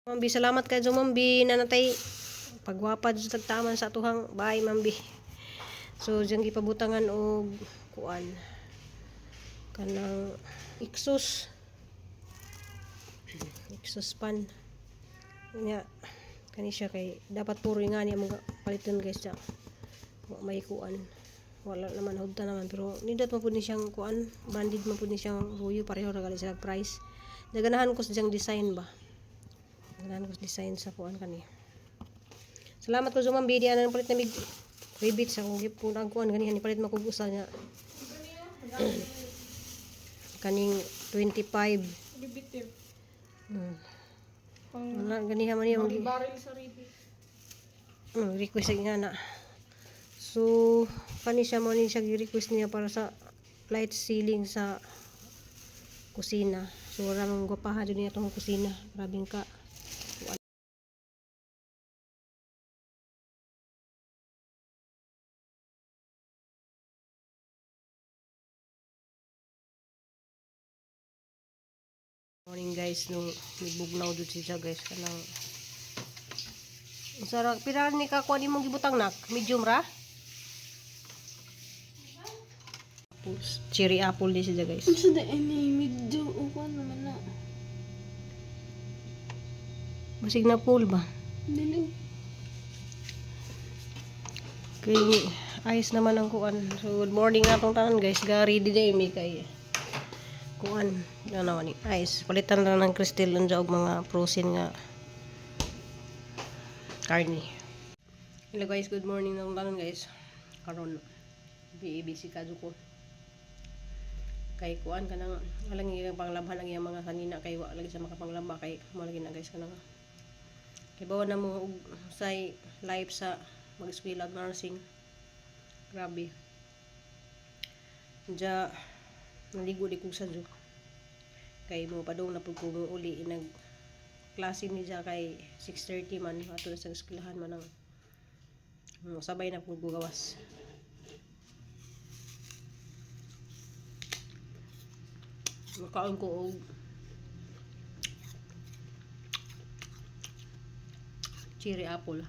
Mambi, salamat kay Mambi nanatay pagwapa jud tagtaman sa atuhang bahay, Mambi. So diyang gipabutangan og kuan kanang exhaust exhaust fan nya. Kani siya kay dapat puro nga niya mga paliton, guys, sa wa may kuan, wala naman hugta naman, pero nindot man pud ni siyang kuan, branded man pud ni siyang ruyo. Pareho ra gali sila price. Naganahan ko sa diyang design ba, ganahan ko sa design sa kuan kani. Salamat ko Mambi di anang palit na mig rebate sa akong gipon ang kuan ganihan ni palit makog usa niya kaning 25. Ribitive. Pang Wala ganihan man niya mag barrel sa ribit. Request nga na. So, kani siya mo ni siya gi-request niya para sa light ceiling sa kusina. So, wala mang gwapaha dun niya itong kusina. Grabing ka. Morning, guys, nung mibugnaw dun siya, guys, kanang Sarap, pira ni kakuha ni mong gibutang nak? Medium ra? Apples. Cherry apple di siya, guys. Unsa da ini medyo ukan naman na. Basig na pool ba? Dili. Kay ayos naman ang kuan. So good morning na atong tanan, guys. Gari di day mi kay kuan. Ano ni ice. Palitan lang ng crystal unja og mga frozen nga karne. Hello guys, good morning na atong tanan, guys. Karon BABC kadto ko. Kay kuan kanang walang iyang panglabhan ang iyang mga kanina kay wa lagi sa makapanglaba kay mo lagi na, guys, kanang kay bawa na mo og say life sa mag-eskwela og nursing. Grabe. Diya, naligo di kog sadyo. Kay mo padung na pud ko mo uli nag klase ni siya kay 6:30 man ato na sa eskwelahan man ang sabay na pud ko gawas. Makaon ko og cherry apple.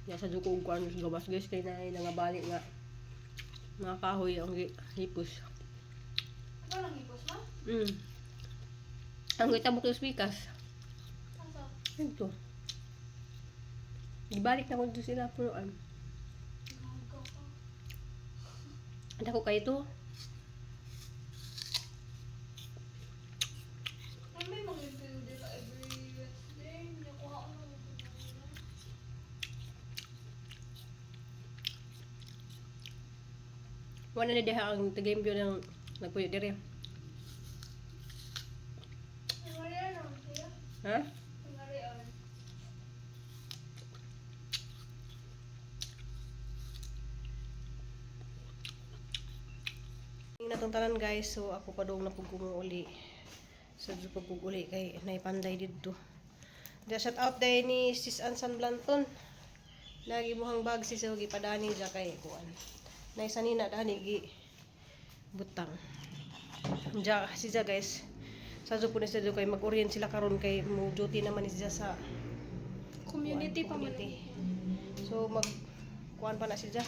Ya sa ko og kuan sa gawas, guys, kay naay nangabali nga mga kahoy ang hipos. Walang hipos ma? Ang gitabok yung spikas. Asa? Ito. Ibalik na ko dito sila punuan. Dako kayo to. Ano may mga interview dila every Wednesday? Nakuha ko na ito. Wala na diha ang tagaimbyo ng nagpuyo dire. Ngarian naman siya. Ha? Ngarian. Natong tanan, guys, so ako pa dong napugkong uli. Sa so, uli kay naipanday didto. Da shout out day ni Sis Ansan Blanton. Lagi mo bag sis og gipadani ja kay kuan. Nay sanina dani gi butang. Ja si ja, guys. Sa po ni sa kay mag-orient sila karon kay mo duty naman ni siya sa Community pa man. Community. So mag kuan pa na siya.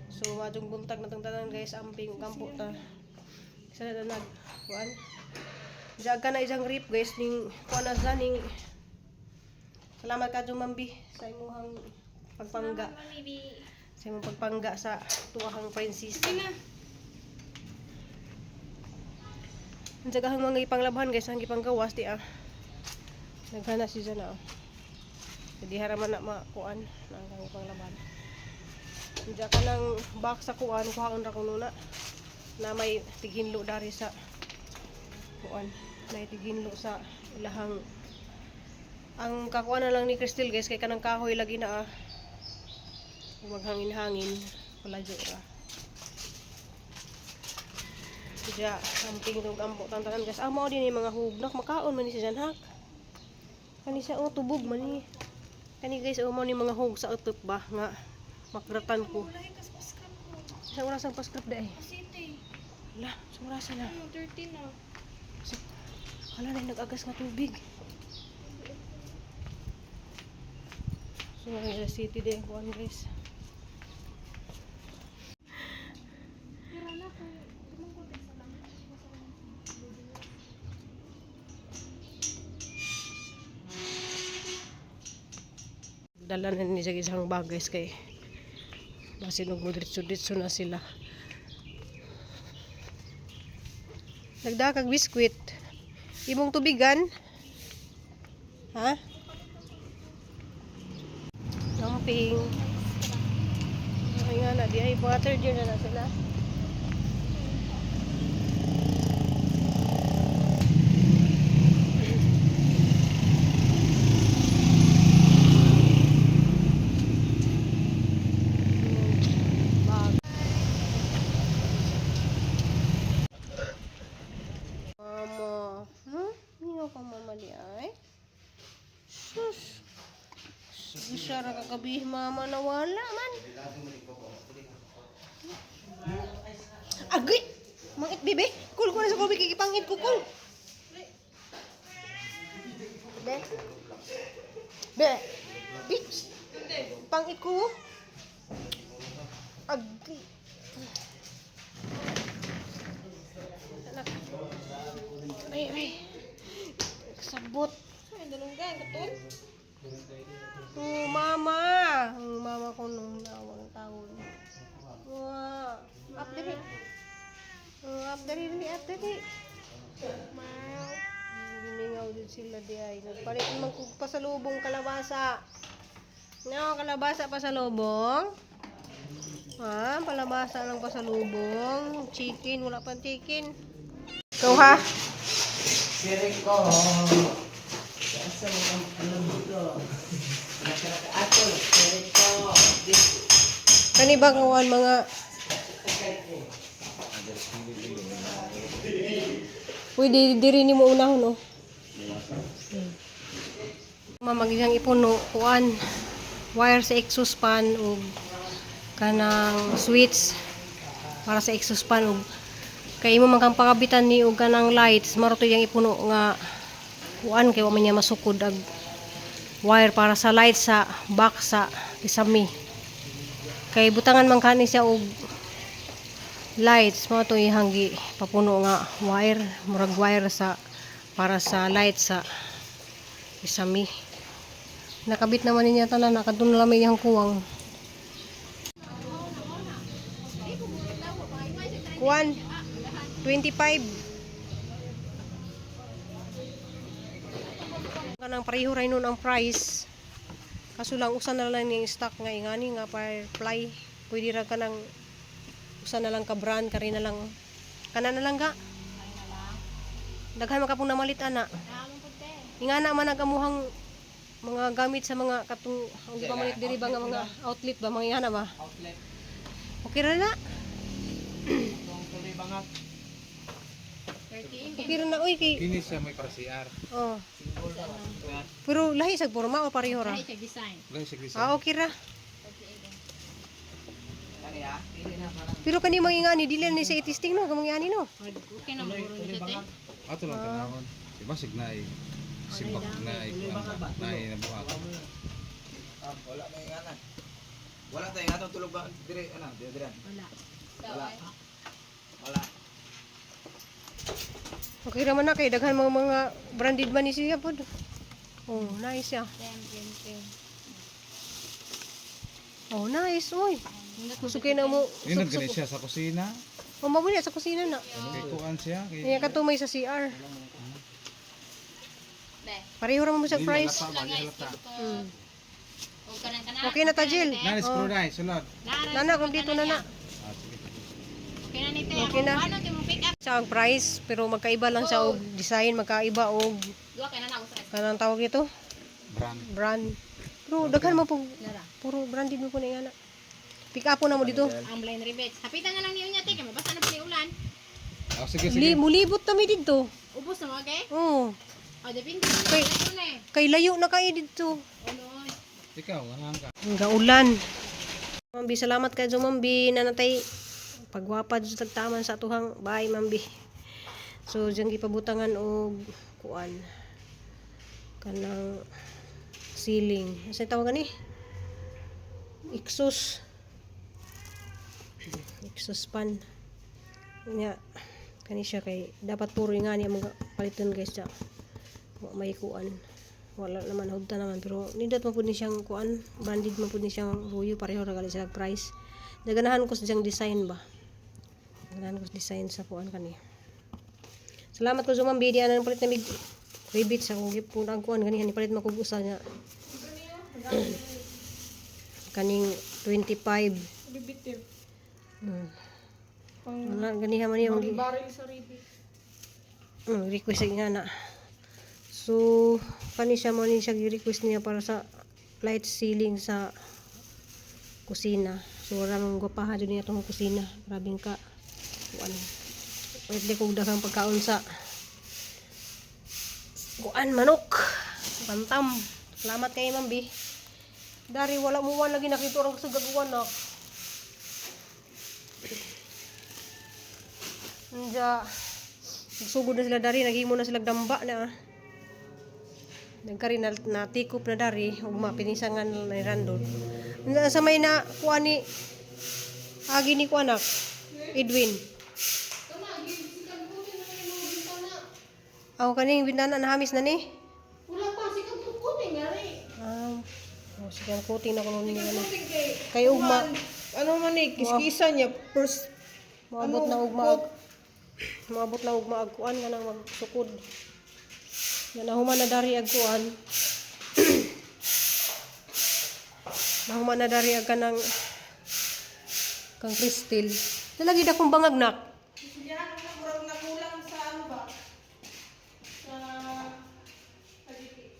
So madung buntag na tong tanan, guys, amping kampo ta. Isa na nag kuan. Diyan ka na isang rip, guys, ning kuan na sa ning. Salamat ka Mambi sa imuhang pagpangga. Maybe. Sa imong pagpangga sa tuwahang princess. Sige na. Ang jagahang mga ipanglabhan, guys, ang ipanggawas di ah. Naghana siya na. Oh. Di haraman na makuan na ang ipanglaban. Diya ka ng box sa kuan, kuhaon ra ko nuna na may tighinlo dari sa kuan, na tighinlo sa ilahang ang kakuan na lang ni Crystal, guys, kay kanang kahoy lagi na ah. Maghangin-hangin paladyo ra. Diya, amping tong ampo tantanan, guys. Ah, mao din yung mga hugnak makaon man ni siya hak. Kani siya oh tubog man ni. Kani, guys, oh mao ni mga hug sa utop ba nga makratan ko. Lahi kaspaskan ko. Sa oras ang pa-script dai. City. Hala, sa oras na. Ano, 13 na. Hala na nag-agas nga tubig. So, mga city din kuan, guys. Pero na ko, dumungkot sa lang. Dala na ni siya isang bag, guys, kay basin og mo diretso na sila. Nagdakag biskwit. Imong tubigan. Ha? Dumping. Ay nga na, di ay mga third year na na sila. Bag. Mama. Mingaw ka mama di ay. Sus. Bisa ra kagabi mama nawala man. Agay! Mangit bebe. Kul ko na sa kubik kikipangit ko kul. Be. Be. Bitch. Pangit ko. Agay. Anak. Ay, ay. Sabot. Ay, dalunggan, katol. Oh, mama. Ang mama ko nung nawang taon. Wow. Up diri. Oh, up diri diri, up diri. Wow. Gimingaw din sila di ay. Nagpalit man kog pasalubong kalabasa. No, kalabasa pasalubong. Ha, palabasa lang pasalubong. Chicken, wala pang chicken. Ikaw ha? Siri ko. Asa mo ang alam dito? Ato, siri ko. Kani ba kuan mga Pwede diri nimo unahon oh. Mamag iyang ipuno kuan wire sa exhaust fan ug kanang switch para sa exhaust fan ug kay imo man kang pakabitan ni og kanang lights maro to iyang ipuno nga kuan kay wa man niya masukod ag wire para sa lights sa box sa kisami. Kay butangan man kani siya og lights mo to ihanggi papuno nga wire, murag wire sa para sa light sa isami. Nakabit naman niya tanan, nakadto na lang iyang kuwang. Kuan 25. Kanang pareho ra nun ang price. Kaso lang usa na lang yung stock nga ingani nga firefly. Pwede ra ka nang usa na lang ka brand kari na lang. Kana na lang ga. Daghan man ka pong namalit ana. Ingana man ang amuhang mga gamit sa mga katong ang gipamalit diri ba nga mga outlet ba mga ingana ba? Outlet. Okay ra na. Itong tuloy bangat. Okay ra na oy kay Kini siya may para CR. oh. Pero lahi sa porma o pareho ra? Wala siya grisa. Ah, okay ra. Kani ah? Pili na parang Pero kani mga ingani dili na ni sa itisting no, kamang ingani no. tuloy bangat. Ato lang tanawon. Si basig na ay simbak na ay na ay nabuhat. Ah, wala may ngana. Wala tayo nga tulog ba dire ana dire dire. Wala. Wala. Wala. Okay ra man na kay daghan mga mga branded man ni siya pod. Oh, nice siya. Oh, nice oy. Gusto kay na mo. Yun ang gani siya sa kusina. Oh, mabuli sa kusina na. Kay kuan siya kay Iya katumay sa CR. Pareho ra man mo sa price. Halata, wala halata. Okay na ta Jill. Nani screw na sulod. Nana kung dito na na. Ah, sige. Okay na. Sa ang price pero magkaiba lang sa og design, magkaiba og kanang tawag nito, Brand. brand. Pero daghan mo po puro branded mo po na ingana. Pick up po na mo dito. Ang blind rebate. Hapitan na lang niyo niya, te. Kaya mabasa na pala yung ulan. Ah, sige sige. Li, mulibot na mi dito. Ubos na mo, okay? Oo. O, depende na Kay, lang na eh. kay layo na kayo dito. Ano? Ikaw, anang ka. Ang gaulan. Mambi, salamat kay Mambi na natay Pagwapa jud tagtaman sa atuhang bahay, mambi. So diyang gipabutangan og kuan kanang ceiling. Asa tawag ani? Exhaust. Exhaust fan. Nya kani siya kay dapat puro nga niya mga paliton guys sa wa may kuan. Wala naman, hugta naman, pero nindot man pud ni siyang kuan, branded man pud ni siyang Ruyo, pareho ra gali sila price. Naganahan ko sa siyang design ba. Ganahan ko sa design sa kuan kani. Salamat ko sumambi di anan palit na mig rebate sa akong gipun ang kuan ganihan palit makugusa niya. Kaning 25. Ribbit. Pang Wala ganihan man niya mag barrel sa ribbit. Request sa nga na. So kani siya mo ni siya gi-request niya para sa light ceiling sa kusina. So wala mang gwapaha jud niya tong kusina. Grabing ka kuan. Pwede kog daghang pagkaon sa kuan manok. Bantam. Salamat kay Ma'am B. Dari wala mo wan lagi nakita orang sa gagawan na. Anja. Nagsugod na sila dari, naghimo na sila damba na. Nagkari na, natikop na dari, ug mapinisangan na ni Randon. Na, sa may na kuan ni agi ni kuan anak, Edwin. Aw kaning bintana nahamis na ni. Wala pa, sikang kuting nga rin. Ah, oh, sige ang kuting na kuno ni ano. Kuting kay Kay ugma, Ano man eh, kiskisa niya, first, moabot na ugma. Moabot na ugma ag kuan kanang magsukod. Nga nahuman na dari ag kuan. Nahuman na dari ag kanang kang Cristel. Nalagi da kong bangag nak. Yan, murag nakulang sa ano ba? Sa Agiti.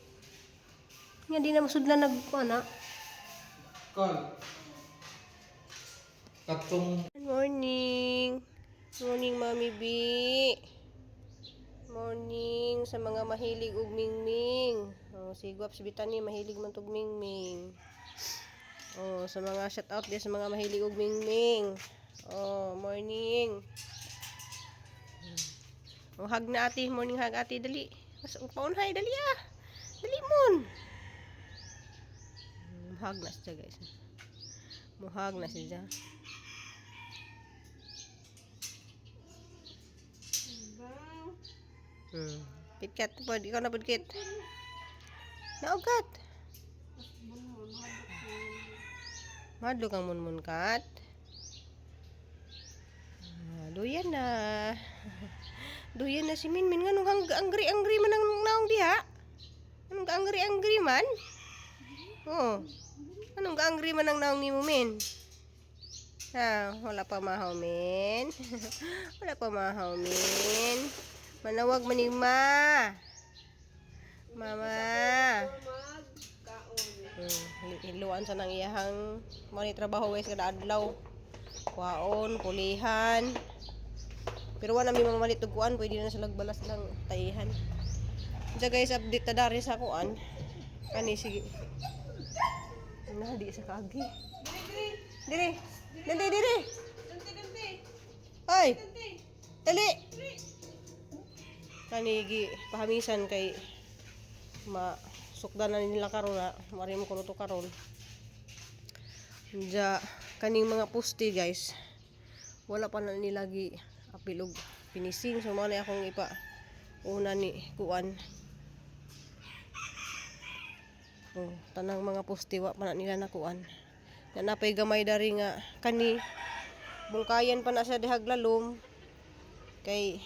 Nga di na masudlan nag kuan na. Call. Katong Good morning. Morning, Mami B. Morning sa mga mahilig og mingming. Oh, si Guaps Bitani mahilig man tog mingming. Oh, sa mga shout out di sa mga mahilig og mingming. Oh, morning. Oh, hug na ate, morning hug ate, dali. Mas paunhay dali ah. Dali mon. Hug na siya guys. Muhag na siya. Kitkat po, ikaw na po, Kit. Naugat. Madlog ang munmun, Kat. Ah, duyan na. Duyan na si Minmin. Nganong hang angry angry man ang naong diha? Anong angry angry man? Oo. Anong angry man ang naong nimo, Min? Ha, wala pa mahaw, Min. Wala pa mahaw, Min. Manawag manig ma. Mama. Iluan sa nang iyahang mo ni trabaho guys kada adlaw. Kuhaon, kulihan. Pero wala mi mamalit og kuan, pwede na sila balas lang taihan. Diya guys, update ta dari sa kuan. Kani sige. Na di sa kaagi. Dire. Dili dire. Ganti, ganti. Ay, Ganti. dali. Kani gi pahamisan kay ma sukdan na nila karon na mari mo kuno to karon. Diya kaning mga poste guys. Wala pa na nila gi apil og finishing, so mao na akong ipa una ni kuan. Oh, tanang mga poste wa pa na nila nakuan. Na napay gamay dari nga kani bungkayan pa na siya dihag lalom kay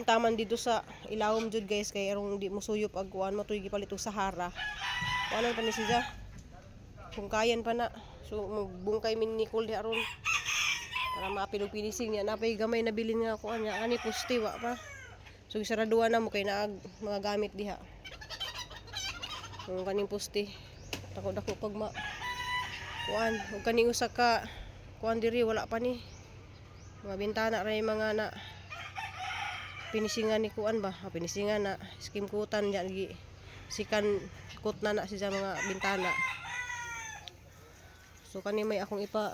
taman dito sa ilawom jud guys kay arong di mo suyop ag kuan mo tuy gipalit og Sahara. Kuanan pa ni siya. Bungkayan pa na. So magbungkay min ni Nicole di aron para maapil og finishing niya. Napay gamay na bilin nga kuan niya ani poste wa pa. So gisaraduan na mo kay naag mga gamit diha. Ang kaning poste dako dako pag ma kuan ug kaning usa ka kuan diri wala pa ni. Mga bintana ra yung mga na pinishingan ni kuan ba? Ah, pinishingan na skim kutan diyan gi sikan kut na na siya mga bintana. So kani may akong ipa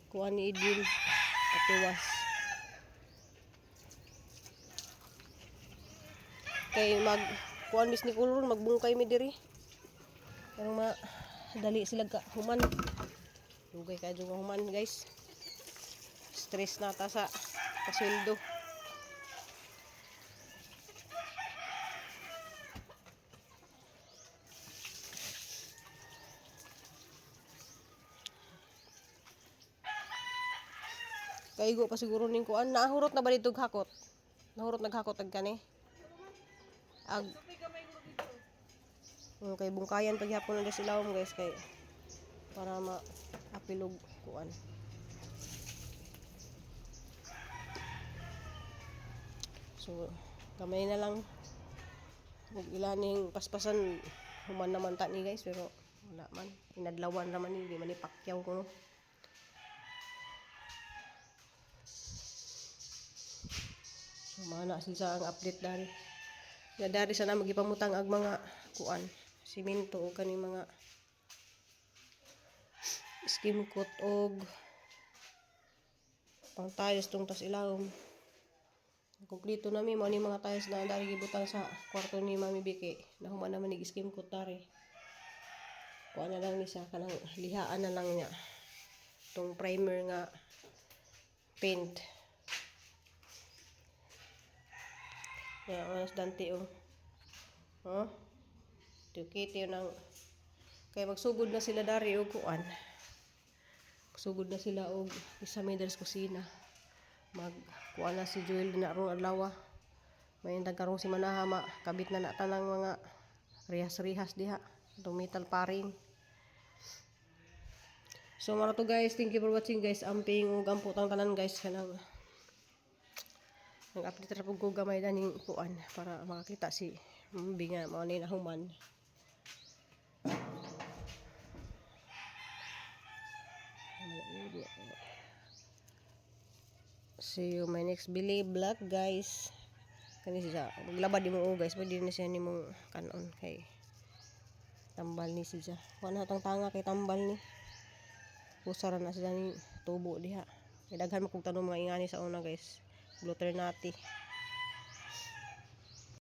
Kuan ni Edwin. Patiwas. Kay mag kuan mis ni kulon magbungkay mi diri. Pero ma dali sila ka human. Dugay ka nga human, guys. Stress na ta sa pasweldo. Kaigo pa siguro ning kuan. Nahurot na ba dito og hakot? Nahurot naghakot ag kani? Ag kay bungkayan paghapon na sila guys, kay para ma apilog kuan. So gamay na lang ug ilaning paspasan, human naman ta ni guys, pero wala man, inadlawan raman ni, di man ni pakyaw kuno. So mana sila ang update dari. Ya dari sana magipamutang ag mga kuan, simento o kaning mga skim coat og pang tiles tong tas ilawom. Kompleto na mi mo ni mga tiles na dari gibutang sa kwarto ni Mami Vicky. Nahuman naman ni skim coat dari. Kuan na lang ni sa kanang lihaan na lang niya. Tong primer nga paint. Ya, oras dante oh. Oh. Tukite nang kay magsugod na sila dari og kuan. Magsugod na sila og isa may diri sa kusina. Mag kuan na si Joel na arong adlaw. May karong si Manaha ma kabit na na tanang mga rihas-rihas diha. Itong metal paring. So mara to guys, thank you for watching guys. Amping ug amputang tanan guys kanang nag-update ra pug ko gamay daning kuan para makakita si Mbi nga mao ni nahuman. See you my next Billy vlog guys. Kani siya maglaba di mo oh, guys, pwede na siya nimong kanon kay tambal ni siya. Wala na tang tanga kay tambal ni. Usara na sila ni tubo diha. Kay daghan man kog tanom mga ingani sa una guys. Blue ternati.